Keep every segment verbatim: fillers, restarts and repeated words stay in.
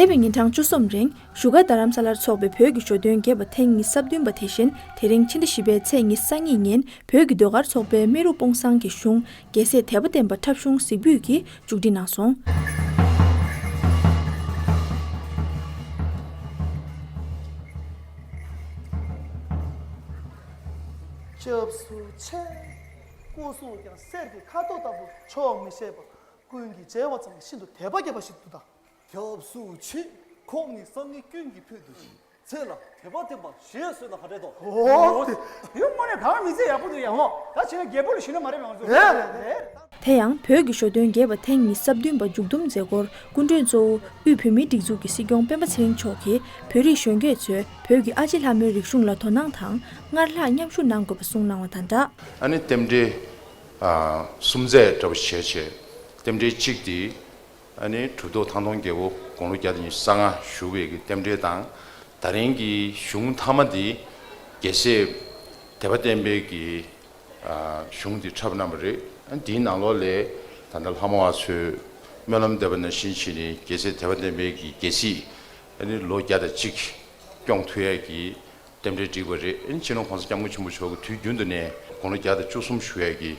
འདས་པའི་ཉིན་གྲངས་བཅུ་གསུམ་རིང་བཞུགས་སྒར་རྡ་རམ་ས་ལར་འཚོགས་པའི་བོད་ཀྱི་ཞོ་སྟོན་རྒྱས་པ་ཐེངས་ཉི་ཤུ་རྩ་བདུན་པ་དེ་བཞིན་དེ་རིང་ཕྱི་ཟླ་བཞི་པའི་ཚེས་ཉི་ཤུ་རྩ་གཉིས་ཉིན་བོད་ཀྱི་ཟློས་གར་ཚོགས་པས་རྨེ་རུ་སྤུངས་བསང་གི་གཞུང་རྒྱལ་སྲས་དད་པ་བསྟན་པ་འཁྲབ་གཞུང་གཟིགས་འབུལ་གྱིས་མཇུག་སྒྲིལ་གནང་སོང་། སྐྱབས་སུ་མཆི། སྐུ་གཟུགས་ཀྱང་གསེར་གྱི་ཁ་དོག་ལྟ་བུ་ཕྱོགས་མི་ཤེས་པ། ཀུན་གྱིས་མཇལ་བ་ཙམ་ལ་ཤིན་ཏུ་དད་པ་སྐྱེ་བ་ཞིག་ཏུ་གདའ། སྐྱབས་སུ་མཆི། ཁོང་ནི་སང་ཉིན་ཀུན་གྱི་ཕུལ་དུ་ཕྱིན། ཚེ་ལ་དད་པ་བསྟན་པ་ཞེས་གསོལ་ན་ག་འདྲ་འདུག། འོ་དེ། ཡང་དངོས་གནས་གང་མི་ཚེ་ཡག་པོ་འདུག་ཡ་ཧོ། ད་ཕྱི་ནས་རྒྱལ་པོ་ལ་ཞུས་ན་མ་རེད་མང་ཚོ། རེད་རེད་རེད། དེ་ཡང་བོད་ཀྱི་ཞོ་སྟོན་རྒྱས་པ་ཐེངས་ཉི་ཤུ་རྩ་བདུན་པ་མཇུག་བསྡོམས་མཛད་སྒོར་སྐུ་མགྲོན་གཙོ་བོ་དབུས་བོད་མིའི་སྒྲིག་འཛུགས་ཀྱི་སྲིད་སྐྱོང་སྤེན་པ་ཚེ་རིང་མཆོག་གིས་བོད་རིགས་གཞོན་སྐྱེས་ཚོས་བོད་ཀྱི་ཨ་ལྕེ་ལྷ་མོའི་རིག་གཞུང་ལ་དོ་སྣང་དང་སྔར་ལྷག་མཉམ་ཞུགས་གནང་དགོས་པ་གསུངས་གནང་བ་དང་སྦྲགས། ཨ་ནི་རྟེན་འབྲེལ་ཨ་གསུམ་མཛད་འདྲ་བོ་བྱས་བྱས། རྟེན་འབྲེལ་གཅིག་དེ་ཨ་ནི་གྲུབ་ཐོབ་ཐང་སྟོང་རྒྱལ་པོ་དགུང་ལོ་བརྒྱ་དང་ཉི་ཤུ་རྩ་ལྔ་བཞུགས་པའི་གི་རྟེན་འབྲེལ་དང་། ད་རིང་གི་གཞུང་མཐའ་མ་འདི་རྒྱལ་སྲས་དད་པ་བསྟན་པའི་གི་ཨ་གཞུང་འདི་འཁྲབ་གནང་བ་རེད། ཨ་འདིའི་ནང་ལོགས་ལས་ད་ལྟ་ལྷ་མོ་བ་ཚོས་སྨོན་ལམ་འདེབས་པ་ནང་བཞིན་བྱས་ནས་རྒྱལ་སྲས་དད་པ་བསྟན་པའི་གི་རྒྱལ་སྲིད་ཨ་ནི་ལོ་བརྒྱ་དང་གཅིག་སྐྱོང་ཐུབ་ཡས་ཀྱི་རྟེན་འབྲེལ་བསྒྲིགས་པ་རེད། ཨ་ནི་སྤྱི་ནོར་༸གོང་ས་༸སྐྱབས་མགོན་ཆེན་པོ་མཆོག་གིས་དུས་རྒྱུན་དུ་ནས་དགུང་ལོ་བརྒྱ་དང་བཅུ་གསུམ་བཞུགས་ཡས་ཀྱི་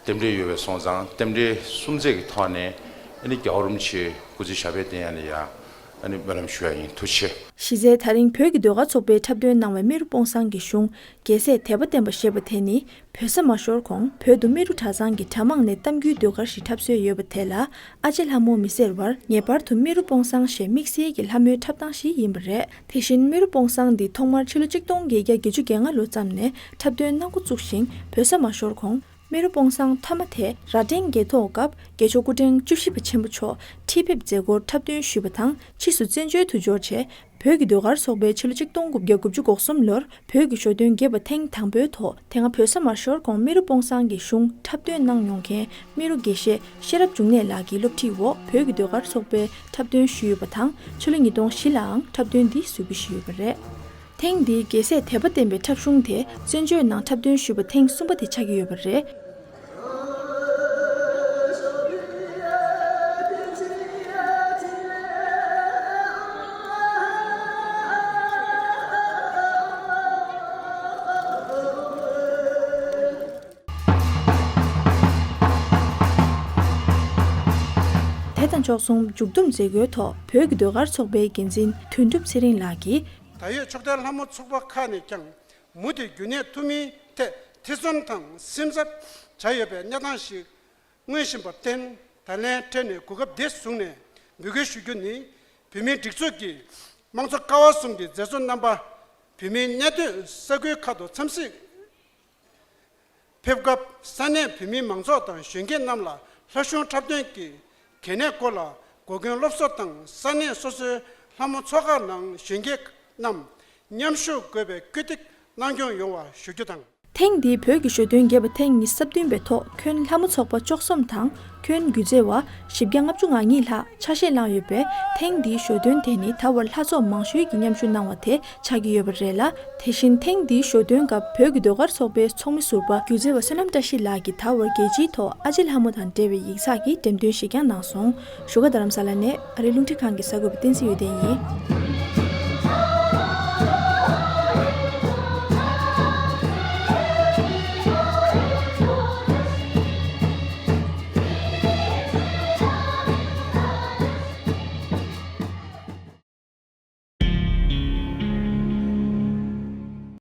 རྟེན་འབྲེལ་ཡོད་པས་སོང་ཙང་། རྟེན་འབྲེལ་གསུམ་མཛད་ཀྱི་ཐོག་ནས་ཨ་ནི་རྒྱལ་བ་རིན་པོ་ཆེ་སྐུ་ཚེ་ཞབས་པད་བརྟན་ཡས་ལ་ཡ་ཨ་ནི་སྨོན་ལམ་ཞུ་ཡ་ཡིན། ཐུགས་རྗེ་ཆེ། གཞི་རྩའི་ད་རིང་བོད་ཀྱི་ཟློས་གར་ཚོགས་པས་འཁྲབ་སྟོན་གནང་བའི་རྨེ་རུ་སྤུངས་བསང་གི་གཞུང་རྒྱལ་སྲས་དད་པ་བསྟན་པ་ཞེས་པ་དེ་ནི། བོད་ས་མ་ཤོར་གོང་བོད་དུ་རྨེ་རུ་གྲྭ་ཚང་གི་གྲྭ་མང་ནས་གཏམ་རྒྱུད་ཟློས་གར་ཞིག་འཁྲབ་སྲོལ་ཡོད་པ་དེ་ལ་ཨ་ལྕེ་ལྷ་མོ་མི་སེར་བར་ངེས་པར་དུ་རྨེ་རུ་སྤུངས་བསང་ཞེས་དམིགས་བསལ་གྱི་ལྷ་མོའི་འཁྲབ་སྟངས་ཤིག་ཡིན་པ་རེད། དེ་བཞིན་རྨེ་རུ་སྤུངས་བསང་འདི་ཐོག་མར་ཕྱི་ལོ་གཅིག་སྟོང་བརྒྱད་བརྒྱ་བརྒྱད་ཅུ་གྱ་ལྔ་ལོ་ཙམ་ནས་འཁྲབ་སྟོན་གནང་འགོ་བཙུགས་ཤིང་། བོད་ས་མ་ཤོར་གོང་རྨེ་རུ་སྤུངས་བསང་མཐའ་མ་དེ་རྭ་སྒྲེང་རྒྱལ་ཐོག་སྐབས་རྒྱལ་མཆོག་སྐུ་ཕྲེང་བཅུ་བཞི་པ་ཆེན་པོ་མཆོག་ཁྲི་ཕེབས་མཛད་སྒོར་འཁྲབ་སྟོན་ཞུས་པ་དང་། ཕྱིས་སུ་བཙན་བྱོལ་དུ་འབྱོར་རྗེས། བོད་ཀྱི་ཟློས་གར་ཚོགས་པས་ཕྱི་ལོ་གཅིག་སྟོང་དགུ་བརྒྱ་དགུ་བཅུ་གོ་གསུམ་ལོར་བོད་ཀྱི་ཞོ་སྟོན་རྒྱས་པ་ཐེངས་དང་པོའི་ཐོག་དེ་སྔ་བོད་ས་མ་ཤོར་གོང་རྨེ་རུ་སྤུངས་བསང་གི་གཞུང་འཁྲབ་སྟོན་གནང་མྱོང་མཁན་རྨེ་རུ་དགེ་བཤེས་ཤེས་རབ་འབྱུང་གནས་ལགས་ཀྱི་སློབ་ཁྲིད་འོག་བོད་ཀྱི་ཟློས་གར་ཚོགས་པས་འཁྲབ་སྟོན་ཞུས་ཡོད་པ་དང་། ཕྱི་ལོ་ཉིས་སྟོང་བཞི་ལའང་འཁྲབ་སྟོན་འདི་གཟིགས་འབུལ་ཞུས་ཡོད་པ་རེད། ཐེངས་འདིའི་རྒྱལ་སྲས་དད་པ་བསྟན་པའི་འཁྲབ་གཞུང་དེ་བཙན་བྱོལ་ནང་འཁྲབ་སྟོན་ཞུས་པ་ཐེངས་གསུམ་པ་དེ་ཆགས་ཀྱི་ཡོད་པ་རེད། དེ་དང་ཕྱོགས་མཚུངས་མཇུག་བསྡོམས་མཛད་སྒོའི་ཐོག་བོད་ཀྱི་ཟློས་གར་ཚོགས་པའི་འགན་འཛིན་དོན་གྲུབ་ཚེ་རིང་ལགས་ཀྱིས། ད་ཡོད་ཕྱོགས་མཐའི་ལྷ་མོ་ཚོགས་པ་ཁག་ནས་ཀྱང་མུ་མཐུད་རྒྱུན་གནས་ཐུབ་མིན་ཐད་ཐེ་ཚོམ་དང་སེམས་འཚབ་བྱ་ཡོད་པའི་གནས་སྟངས་ཤིག་མངོན་བཞིན་པར་བརྟེན། ད་ལན་འཕྲལ་ནས་གོ་སྐབས་འདི་བཟུང་ནས་འབོད་སྐུལ་ཞུ་རྒྱུ་ནི། བོད་མིའི་སྒྲིག་འཛུགས་ཀྱི་དམངས་གཙོ་ཀ་བ་གསུམ་གྱི་མཛད་གཙོ་རྣམ་པ། བོད་མིའི་གནད་དོན་ས་ཁུལ་ཁག་ཏུ་འཚམས་གཟིགས་ཕེབས་སྐབས། ས་གནས་བོད་མིའི་མང་ཚོགས་དང་གཞོན་སྐྱེས་རྣམས་ལ་ལྷ་གཞུང་འཁྲབ་སྟོན་གྱི་གལ་གནད་སྐོར་ལ་འགོ་ཁྲིད་སློབ་གསོ་དང་། ས་གནས་སོ་སོའི་ལྷ་མོ་ཚོགས་ཁག་ནང་གཞོན་སྐྱེས་རྣམས་མཉམ་ཞུགས་དགོས་པའི་སྐུལ་འདེད་གནང་སྐྱོང་ཡོང་བ་ཞུ་རྒྱུ་དང་། ཐེངས་འདིའི་བོད་ཀྱི་ཞོ་སྟོན་རྒྱས་པ་ཐེངས་ཉི་ཤུ་རྩ་བདུན་པའི་ཐོག་ཁྱོན་ལྷ་མོ་ཚོགས་པ་བཅུ་གསུམ་དང་ཁྱོན་སྒྱུ་རྩལ་བ་བཞི་བརྒྱ་ལྔ་བཅུ་ང་གཉིས་ལྷག་ཆ་ཤས་བླངས་ཡོད་པས། ཐེངས་འདིའི་ཞོ་སྟོན་དེ་ནི་ད་བར་ལྷ་ཚོགས་མང་ཤོས་ཀྱིས་མཉམ་ཞུགས་གནང་བ་དེ་ཆགས་ཀྱི་ཡོད་པ་རེད་ལ། དེ་བཞིན་ཐེངས་འདིའི་ཞོ་སྟོན་སྐབས་བོད་ཀྱི་ཟློས་གར་ཚོགས་པའི་ཚོགས་མི་ཟུར་པ་སྒྱུ་རྩལ་བ་བསོད་ནམས་བཀྲ་ཤིས་ལགས་ཀྱིས་ད་བར་རྒྱལ་སྤྱིའི་ཐོག་ཨ་ལྕེ་ལྷ་མོ་དང་འབྲེལ་བའི་ཡིག་ཚགས་ཀྱི་འགྲེམས་སྟོན་ཞིག་ཀྱང་གནང་སོང་། བཞུགས་སྒར་རྡ་རམ་ས་ལ་ནས་ཨ་རིའི་རླུང་འཕྲིན་ཁང་གི་གསར་འགོད་པ་བསྟན་འཛིན་འོད་ལྡན་ཡིན།